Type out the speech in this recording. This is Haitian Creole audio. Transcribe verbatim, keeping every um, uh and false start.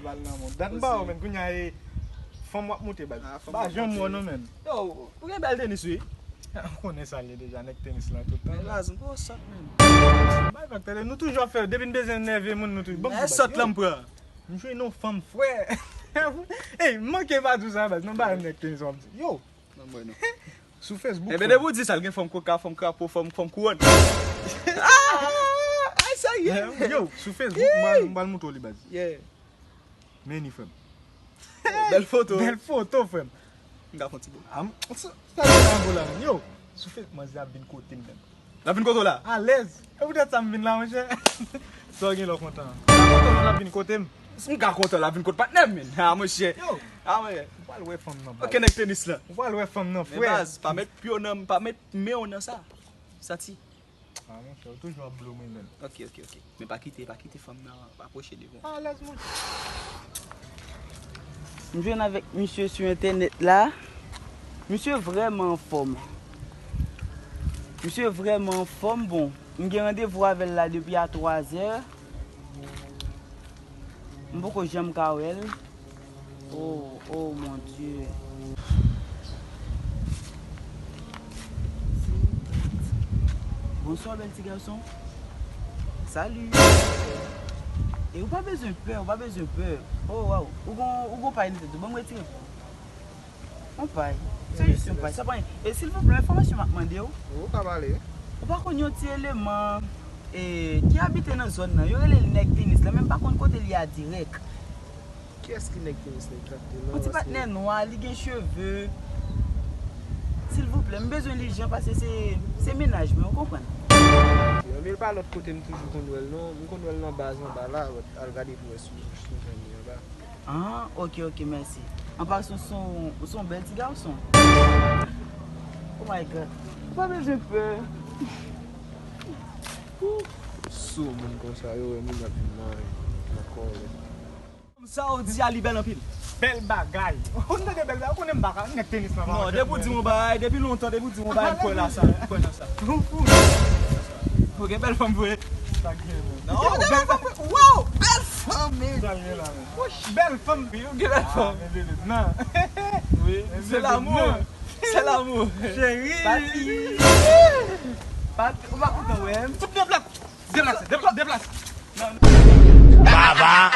Bal nan men w. Dat m ba w, men kounye a e fanm w ap moute, baz. Ah, fanm w ap moute. Ba janm wè non, men. Yo, ou gen bèl tenis, wi. Ou konnen sa l ye deja, nèg tenis lan tout tan. Men baz, m gwo sòt, men. Bay fòk tande, nou toujou ap fè, depi n bezwen nève moun, nou toujou. Ban m di sòt lan m pran. M jwenn yon fanm, frè. Ey, m manke pa di w sa, baz. Non, ba nèg tenis, w ap di. Yo. Nan mwen non. Sou Facebook. Enben, depi w di sa, l gen fanm koka, fanm krapo, fanm, fanm kouwòn. Ah! Ay, sa ye. Yo, sou Facebook, m pral, m pral montre w li, baz. Yeah. Men ni, frè m. Bèl foto. Bèl foto, frè m. M ka fè yon ti bo. Ah, m, sa, sa gen nan bo la, men. Yo, sou Facebook, manzè ap vin kote m, men. L ap vin kote w la? Alèz. E poutèt sa m vin la, monchè. Sa w gen lè w kontan? M pa kontan non, l ap vin kote m. Si m ka kontan, l ap vin kote patnè m, men. Ah, monchè. Yo. Ah, monchè. Ou pral wè fanm nan, baz. Ok, nèg tenis lan. Ou pral wè fanm nan, frè. Men baz, pa met pye w nan, pa met men w nan sa. Santi. Ah, monchè, ou toujou ap blow mwen, men. Ok, ok, ok. Men pa kite, pa kite fanm nan apwoche devan w. Alèz, monchè. M jwenn avèk misye sou entènèt la. Misye vrèman anfòm. Misye vrèman anfòm. Bon, m gen randevou avè l la depi a twazè. M poko janm ka wè l. Oh, oh, mon Dieu. Bonswa, bèl ti gason. Salut. E ou pa bezwen pè, ou pa bezwen pè. Oh, waw. Ou gon, ou gon pay nan tèt ou. Ban m retire. Yon pay. Se jis yon pay. Sa pa anyen. E silvouplè, enfòmasyon m ap mande w. Ou ka pale. Ou pa konn yon ti eleman, e, ki abite nan zòn nan. Yo rele l nèg tenis la, men m pa konn kote l ye a dirèk. Kiyès ki nèg tenis la egzakteman? Yon ti patnè nwa, li gen cheve. Silvouplè, m bezwen li jan paske se, se mennaj mwen, ou konprann? Anben, l pa lòt kote m toujou konn wè l non. M konn wè l nan baz anba la, al gade pou wè si w, si w jwenn li anba. Ah, ok, ok, mèsi. An pasan, w se yon, w se yon bèl ti gason. Oh my God. Ou pa bezwen pè. Sou moun konsa, yo wè moun ap vin nan, nan kòlè. Sa w di a, li bèl anpil. Bèl bagay. Ou tande bèl bagay, ou konnen m pa ka, nèg tenis lan pa. Non, depi w di m yon bagay, depi lontan, depi w di m yon bagay, m kwè la sa, m kwè nan sa. Ou fou. Ou gen bèl fanm vre. Sa k gen, men. Non, ou gen bèl fanm vre. Wow, bèl fanm, men. Sa k gen la, men. Bèl fanm. Wi, ou gen bèl fanm. Ah, men bebe, non. Wi, se lanmou. Se lanmou. Cheri. Papi. Papi, ou pa kontan wè m? Deplase, deplase, deplase. Baba.